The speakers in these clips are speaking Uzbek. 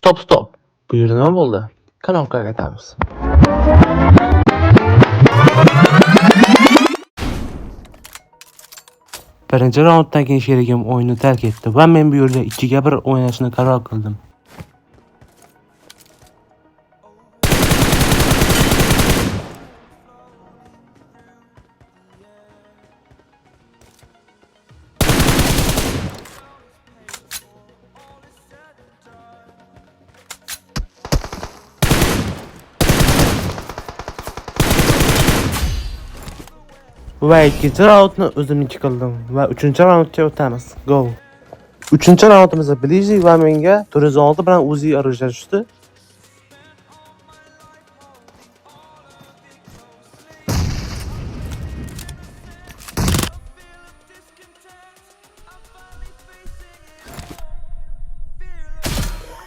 Stop, stop. Bu yerda nima bo'ldi? Kanalga qaytamiz. Birinchi raunddan keyin sherigim o'yinni tark etdi va men bu yerda 2-1 o'ynashni qaror qildim. Va ikkinchi raundni o'zimniki qildim va uchinchi raundga o'tamiz. Go. Uchinchi raundimizda Blizzi va menga 406 bilan Uzi orujda tushdi.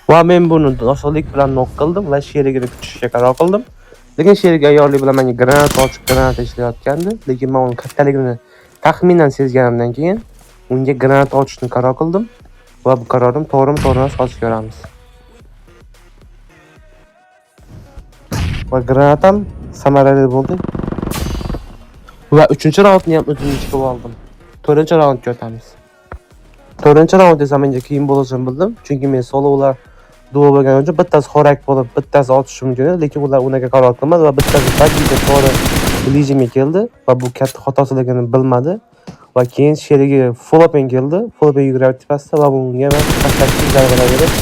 Va men buni osonlik bilan nok qildim va sherigini kutishga qaror qildim. Lekin sherigi ayyorlik bilan menga granata ochib granata ishlayotgandi. Lekin men uni kattaligini taxminan sezganimdan keyin unga granata ochishni qaror qildim va bu qarorim to'g'rimi to'g'ri emas hozir ko'ramiz. Va granatam samarali bo'ldi. Va uchinchi raundni ham o'zimga chiqib oldim. To'rtinchi raundga o'tamiz. To'rtinchi raund esa menga qiyin bo'lishini bildim, chunki men solo ular duo bo'lgani uchun bittasi xorak bo'lib, bittasi otishi mumkin edi, lekin ular unaqa qaror qilmadi va bittasi baggiga to'g'ri Lijimga keldi va bu katta xatosiligini bilmadi va keyin sherigi full open keldi, full open yuguryapti pastda va bunga men taktik zarbalar berib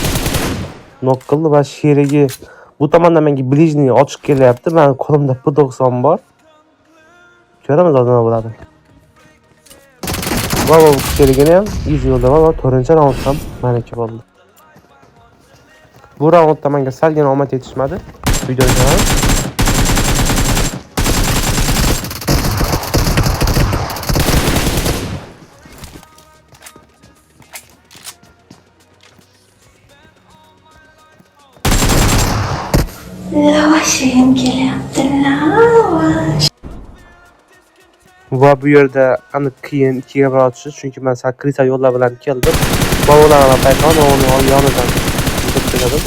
nok qildi va sherigi bu tomondan menga ближний ochiq kelyapti. Meni qo'limda P90 bor. Ko'ramiz hozir nima bo'ladi. Va bu sherigini ham easy yo'lda va to'rtinchi raund ham meniki bo'ldi. Bu raundda menga salgina omad yetishmadi. Videoni ko'ramiz. Lavash yegim kelyapti, lavash. Va bu yerda aniq qiyin 2-1 otishi, chunki men sal krisa yo'llar bilan keldim. Va ularni payqadim va uni yonidan o'tib tashladim.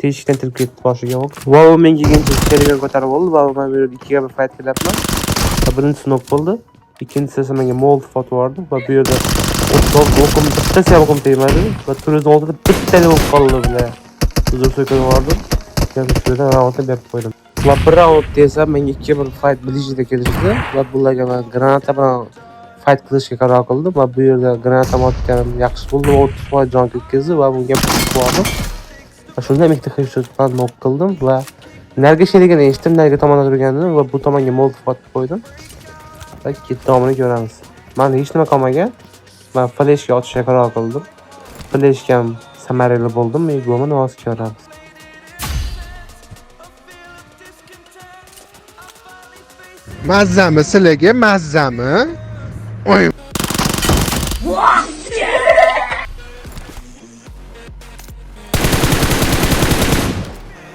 Teshikdan kirib ketdi boshiga o'q. Va u menga kelgancha sherigini ko'tarib oldi va men bu yerda 2-1 fight kelyapman. Va birinchisi nok bo'ldi. Ikkinchisi esa menga molotov otib yubordi va bu yerda o'qim bittasi ham o'qim tegmadi va turizm oldida bittali bo'lib qoldi bular. Uzr so'kib yubordim. Shu yerdan raundni berib qo'ydim. Va bir raund esa menga 2-1 fight blижida kelishdi va bularga men granata bilan fight qilishga qaror qildim va bu yerda granata otganim yaxshi bo'ldi va 30% jon ketkazdi va bunga oldim. Va shunda ham ikkita headshot bilan knock qildim va narigi sherigini eshitdim, narigi tomonda turganini va bu tomonga molotov otib qo'ydim. Va ketdi, davomini ko'ramiz. Menda hech nima qolmagan. Men flashga otishga qaror qildim. Flashga ham samarali bo'ldimi, yo'qmi, hozir ko'ramiz. Mazzami sizlarga, mazzami? Oy,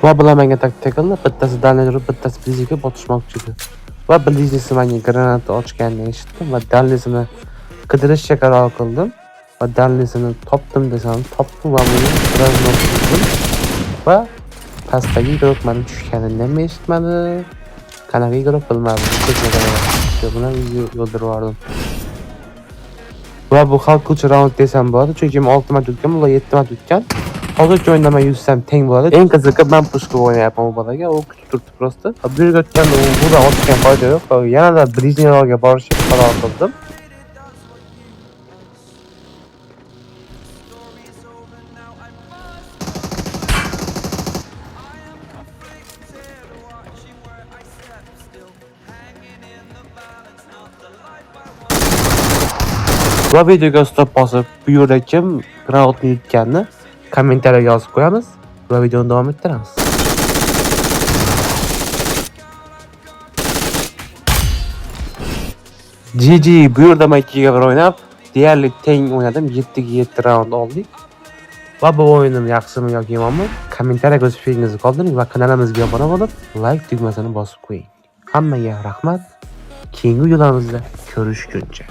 Va bular menga taktika qildi. Bittasi дальний turib, bittasi bliziga botishmoqchi edi. Va blizisi menga granata ochganini eshitdim va дальнийsini qidirishga qaror qildim. Va дальнийsini topdim desam, topdim va buni biroz knock qildim. Va pastdagi игрок meni tushganini ham eshitmadi. Qanaqa игрок bilmadim. Bilan yo'ldirib yubordim. Va bu hal qiluvchi raund desam bo'ladi, chunki men 6 marta o'tgan, ular 7 marta o'tgan. Hozirgi o'yinda men yuzsam teng bo'ladi. Eng qizig'i men push qilib o'ynayapman u bolaga, u kutib turibdi просто. Va bu yerga o'tganda u buradan otgan foyda yo'q. Va yanada ближнийroqga borishga qaror qildim. Va videoga stop bosib, bu yerda kim raundni yutganini kommentariyaga yozib qo'yamiz va videoni davom ettiramiz. GG, bu yerda men 2-1 o'ynab, deyarli teng o'ynadim. 7-7 raund oldik. Va bu o'yinim yaxshimi yoki yomonmi? Kommentariyaga o'z fikringizni qoldiring va kanalimizga obuna bo'lib, like tugmasini bosib qo'ying. Hammaga rahmat. Keyingi videolarimizda ko'rishguncha.